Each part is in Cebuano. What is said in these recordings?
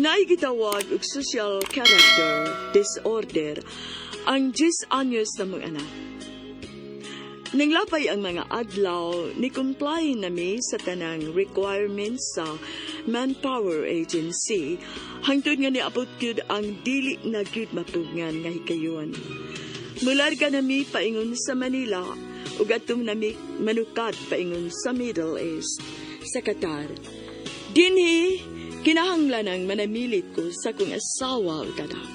Naigitawag og social character disorder ang 10 anyos na mong anak. Nanglapay ang mga adlaw, ni comply na mi sa tanang requirements sa Manpower Agency hangtod nga niabot gyud ang dili na gyud mapugngan nga hikayon. Mularga na mi paingon sa Manila ug atong nami manukad paingon sa Middle East, sa Qatar. Dinhi, kinahanglan ang manamilit ko sa kong asawa ug anak.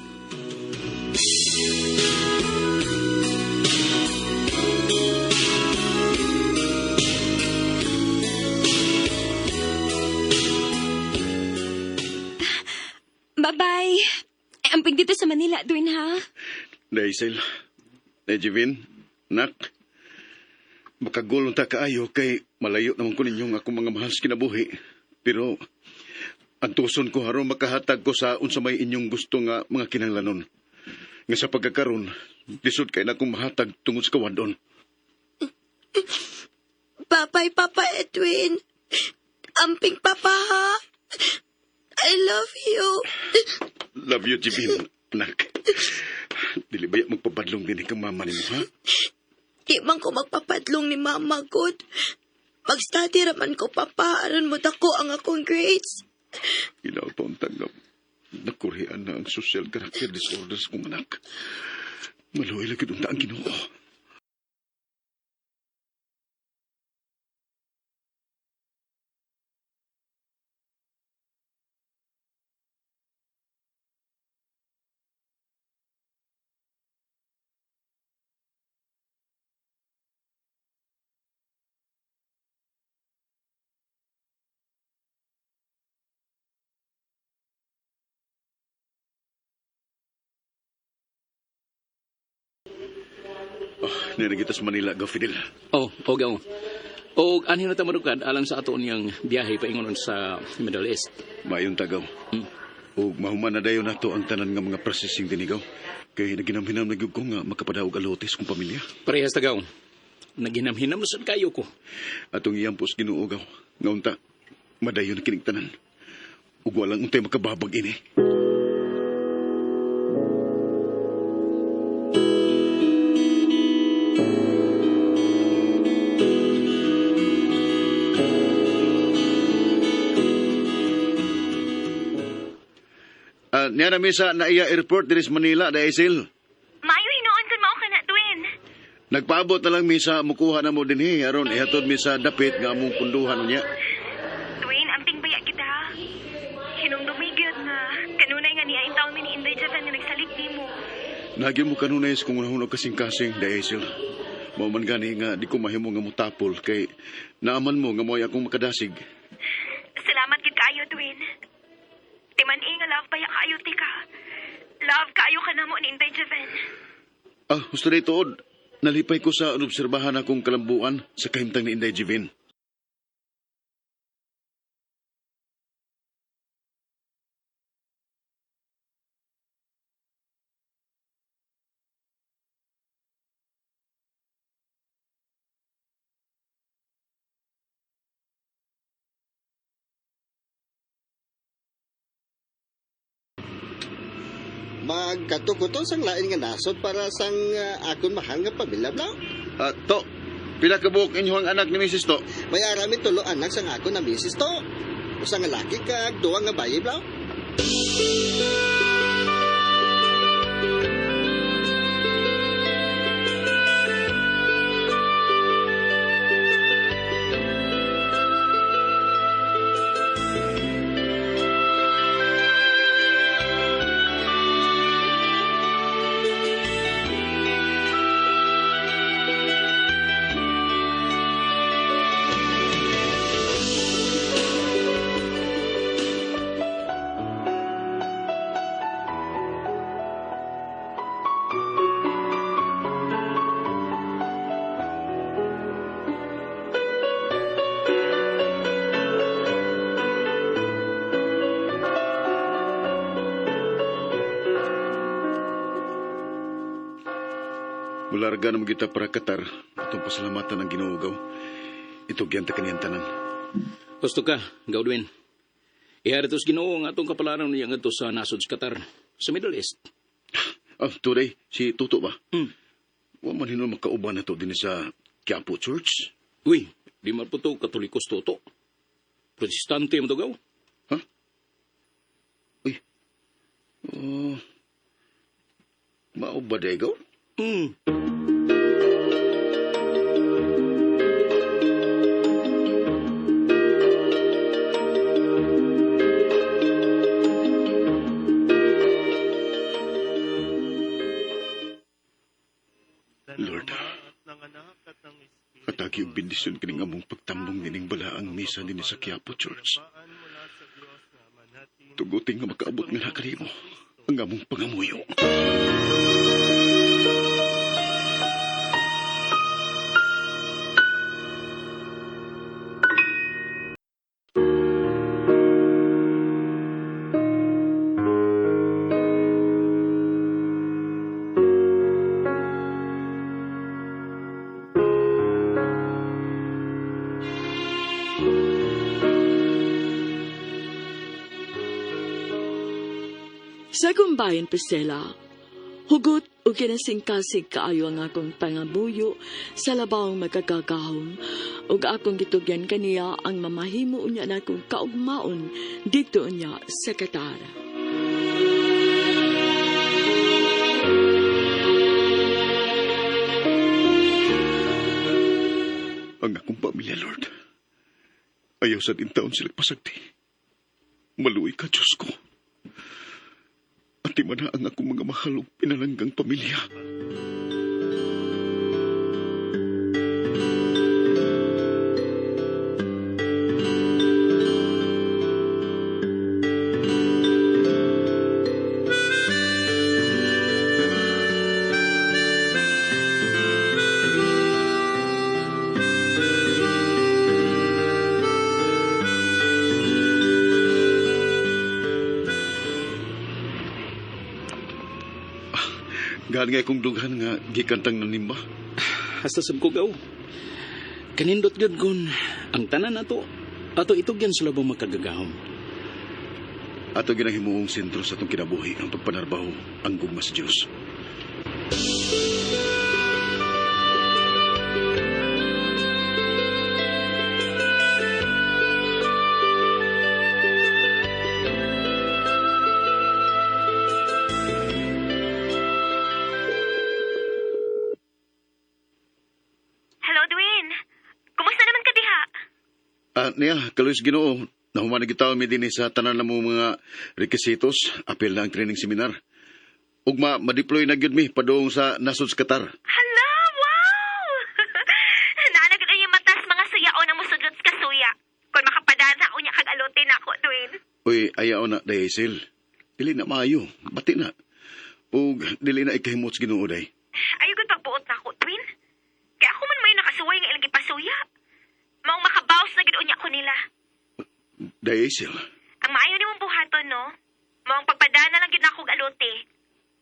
Bye-bye. Eh, amping dito sa Manila, Dwayne, ha? Daisel, Jevin, nak, makagulong ta kaayo kay malayo naman ko ninyong akong mga mahal sa kinabuhi. Pero antuson ko haron makahatag ko sa unsa may inyong gusto nga mga kinahanglanon. Nga sa pagkakaron, lisod kay na akong mahatag tungod sa kawadon. Bye-bye, Papa Edwin. Amping Papa, ha? I love you. Love you, Jevin, nak. Dili ba magpapadlong din kang mama nimo, ha? Di man ko magpapadlong ni Mama, good. Mag-study raman ko, Papa. Aron mo dako ang akong grades. Inaw pa ang tanggap. Nakurhian na ang social character disorders kong anak. Maluhay lagi unta ang Ginoo. Oh, nirigita sa Manila, go Fidel. Oh, og oh. Og anhin na ta manukad alang sa ato niyang biyahe paingon sa Middle East. Maayong tagaw. Ug mahuman na dayon nato ang tanan nga mga processing dinigaw. Kay naginamhinam na gyud ko nga makapadaog alotes kong pamilya. Parehas tagaw. Naghinam-hinam sad kayo ko. Atong iyampos Ginoo gaw. Nga unta, madayon na kining tanan. Ug walang untay makababag ini. Niya na mi sa Naiya Airport diri sa Manila, Daisil. Maayo hinuon kun mao ka na, Dwayne. Nagpaabot na lang mi sa mukuha na mo dinhi aron ihatod mi sa dapit nga among punduhan unya. Dwayne, amping baya kita. Hinumdumi gyud nga kanunay nga niya taon mi ni Inday Japan nga nagsalig nimo. Nagi mo kanunay sa kung unahon og kasing-kasing, Daisil. Mao man gani nga di ko mahimo nga mutapol kay naaman mo nga mo'y akong makadasig. Salamat gid kaayo, Dwayne. Timan-i nga love baya kaayo ti ka. Love kaayo ka namo ni Inday Japan. Ah, husto na ituod. Nalipay ko sa obserbahan akong kalambuan sa kahimtang ni Inday Jivin. Magkatukuto sang lain nga nasod para sang akon mahal nga pamilya bla. Ah, to, pila ka buok inyong anak ni Mrs. To? May arami tulo anak sang akon na misis to. Usa nga laki kag duha nga bayi bla. Mularga na mo kita para Qatar. Atong pasalamatan ang Ginoo gaw. Itugyan ta kaniyang tanan. Gusto ka, Gaudwin. Ihari tos Ginoo ang atong kapalaran niya ngadto sa nasod sa Qatar, sa Middle East. Ah, today, si Tuto ba? Hmm. Wa man hinuon makauban na to din sa Quiapo Church. Uy, di man po to katolikos toto. Protestante mo to gaw. Ha? Uy. Oh. Mao ba day gaw? Hmm. Lord, atagi og bendisyon kining among pagtambong nining balaang misa dinhi sa Quiapo Church. Tugutin nga makaabot nga na kanimo ang among pangamuyo. Sa akong bayan, Priscilla, hugot o kinasingkasig kaayo ang akong pangabuyo sa labawng magkagagahom ug akong gitugyan kaniya ang mamahimo niya na akong kaugmaon dito niya sa Qatar. Ang akong pamilya, Lord. Ayaw sa taon sila pasagti. Maluoy ka, Diyos ko. At na ang akong mga mahal ug pinalanggang pamilya. Gaan nga akong dughan nga gikantang nanimba. Hasta sab ko gaw. Kanindot gyud kun ang tanan nato ato itugyan sa labong makagagahom. Ato ginahimuong sentro sa atong kinabuhi ang pagpanarbaho ang gugma sa Dios. Hello, Dwayne. Kumusta naman ka diha? Ah, niya, kaluis Ginoo, nahuman na gitaw mi dinhi sa tanan na mo mga requisitos, apil na ang training seminar. Ugma ma-deploy na gyud mi padung sa nasod sa Qatar. Hala, wow! Naanag na yung matas mga suyaon ang musudlot sa kasuya. Kung makapadana unya kag alote na ako, Dwayne. Uy, ayaw na Hazel. Dili na maayo, bati na. Ug dili na ikahimot sa Ginoo day. Ayaw gud pagbuot na ako, Dwayne. Kaya ako man may nakasuway nga ilang gipasuya. Maong makabaws na gid unya ko nila. Day Hazel. Ang maayo nimong buhaton, no? Maong pagpadana lang gid nako og alote.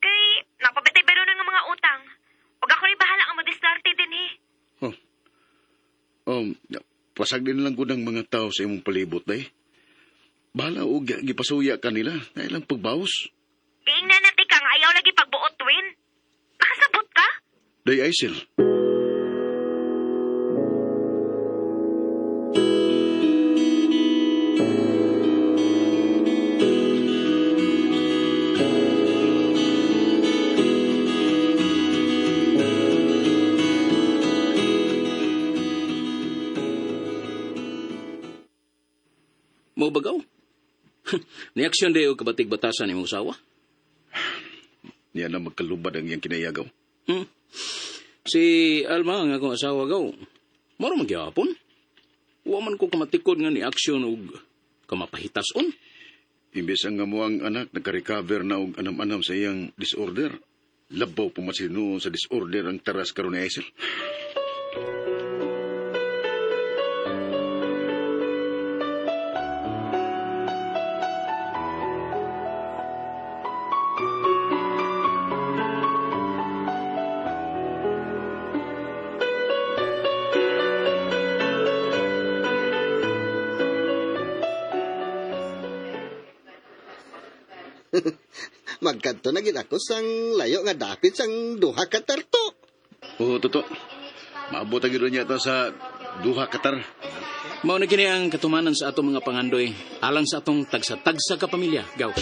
Kay napabitay pero nun nga mga utang. Ug ako rin bahala ang madiskarte din eh. Oh. Pasag din lang ko ng mga tao sa imong palibot day. Bahala og gipasuya kanila na ilang pagbawas. Giingnan na ka nga ayaw lagi pagbuot, Twin. Nakasabot ka? Day Hazel. Mo bagaw? Niaksyon dayo kabatig batasan imong usawa. Niya na magkalubad ang iyang kinayagaw. Hmm. Si Alma ang akong asawa gaw. Moro magyapon. Wa man ko kamatikod nga ni aksyon og kamapahitason. Imbes ang amo ang anak nagka-recover na og anam-anam sa iyang disorder. Labaw pumasino sa disorder ang taras karon ni Hazel. Magkadto na gid ako sang layo nga dapit sang duha ka tarto. Oo, totoo. Maabot ang gid niya ta sa duha Qatar. Mao na kini ang katumanan sa atong mga pangandoy alang sa atong tagsa-tagsa ka pamilya. Gaw.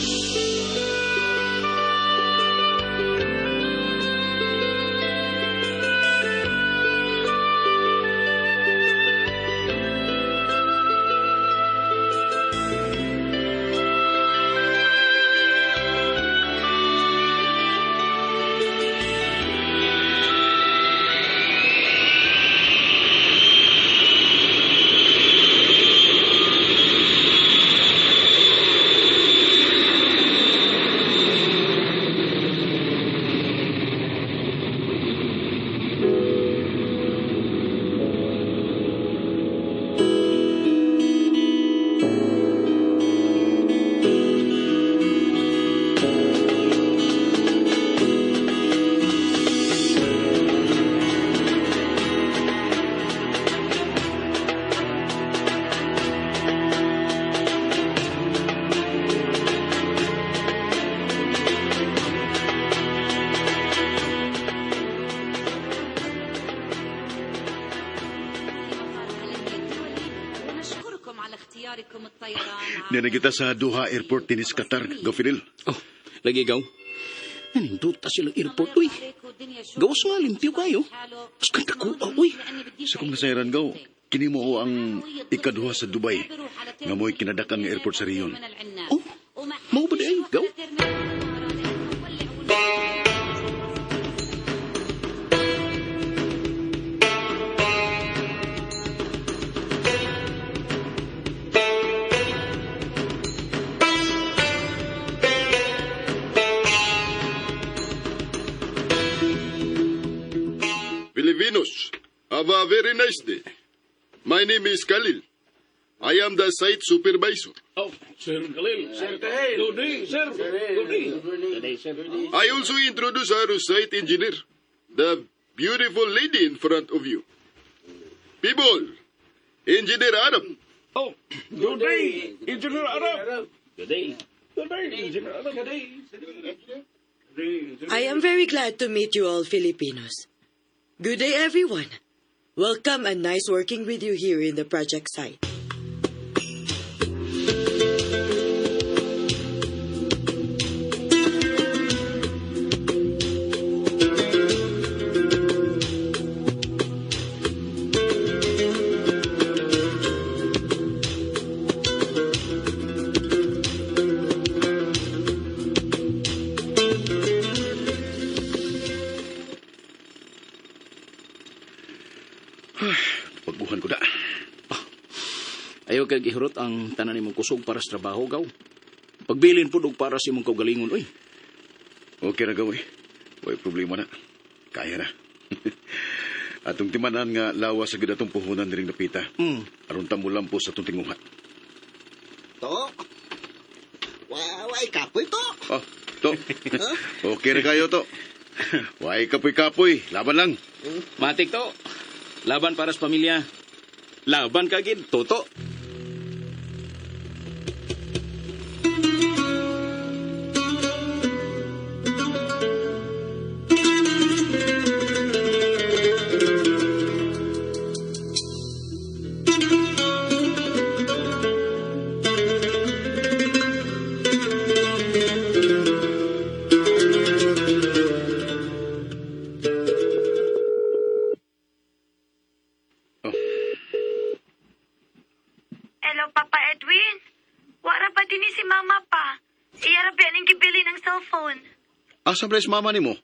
ونشكركم على اختياركم الطيران Niya na kita sa Doha Airport dinis Qatar, Gaw Fidel. Oh, lagi gaw. Naninduta silang airport, uy. Gawas nga, limpyo kayo. Mas kanta ko, ah, uy. Sa kong nasayran, Gaw, kini mo ang ikaduha sa Dubai nga mo'y kinadakan nga airport sa rehiyon. Oh, mao ba di ay, gaw? Filipinos, have a very nice day. My name is Khalil. I am the site supervisor. Oh, Sir Khalil. Sir Khalil. Good day, sir. Good day. Good day, sir. I also introduce our site engineer, the beautiful lady in front of you. People, Engineer Arab. Oh, good day, Engineer Arab. Good day. Good day, Engineer Arab. Good day. I am very glad to meet you all, Filipinos. Good day, everyone. Welcome and nice working with you here in the project site. Pagbuhan ko da. Ayaw kag ihurot ang tanan nimong kusog para sa trabaho, gaw. Pagbilin pud og para sa imong kaugalingon, uy. Okay ra, Gaw, eh. Way problema na. Kaya na. Atong timanan nga lawas sa gid atong puhunan diring napita. Aron ta mulampo sa atong tinguha. To. Wa, way kapoy to. Oh, to. Okay ra kayo to. Way kapoy-kapoy, laban lang. Matik to. Laban para sa pamilya. Laban ka gid, toto. Oh, Hello, Papa Edwin. Wara pa din ni si Mama pa. Iya ra ba ning gibili ng cellphone? Asa ba si mama nimo?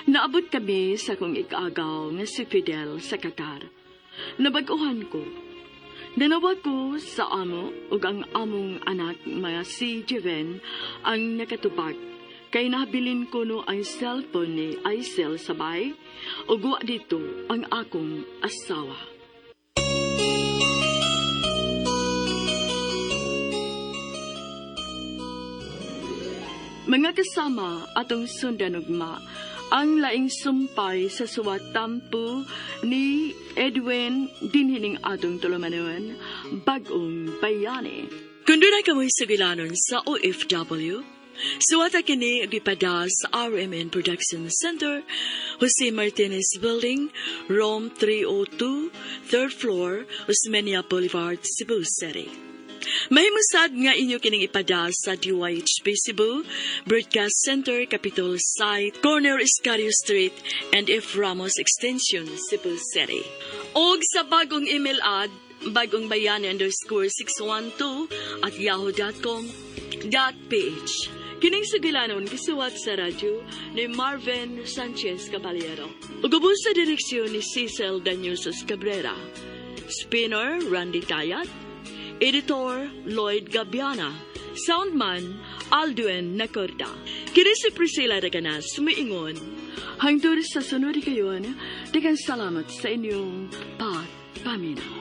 Naabot kami sa kong ikaagaw nga si Fidel sa Qatar. Nabag-uhan ko. Nanawag ko sa amo ug ang among anak mga si Jeven ang nakatubag. Kay nabilin ko no ang cellphone ni Aisel sa bay, ug wa dito ang akong asawa. Mga kasama atong sundan ugma, ang laing sumpay sa suwat tampo ni Edwin dinhining atong tulumanon, Bagong Bayani. Kung dunay kamoy sugilanon sa OFW, suwata kini gipada sa RMN Production Center, Jose Martinez Building, Room 302, third floor, Osmeña Boulevard, Cebu City. Mahimusad nga inyo kining ipada sa DYHP Cebu, Broadcast Center, Capitol Site, Corner Escario Street, and F. Ramos Extension, Cebu City. Og sa bagong email ad, bagongbayani_612@yahoo.com.ph. Kining sugilanon gisuwat sa radyo ni Marvin Sanchez Caballero. Ug ubos sa direksyon ni Cecil Danyusos Cabrera. Spinner Randy Tayat. Editor Lloyd Gabiana. Soundman Aldwin Nacorda. Kini si Priscilla Reganas, sumiingon. Hangtod sa sunod kayon, daghang salamat sa inyong pagpaminaw.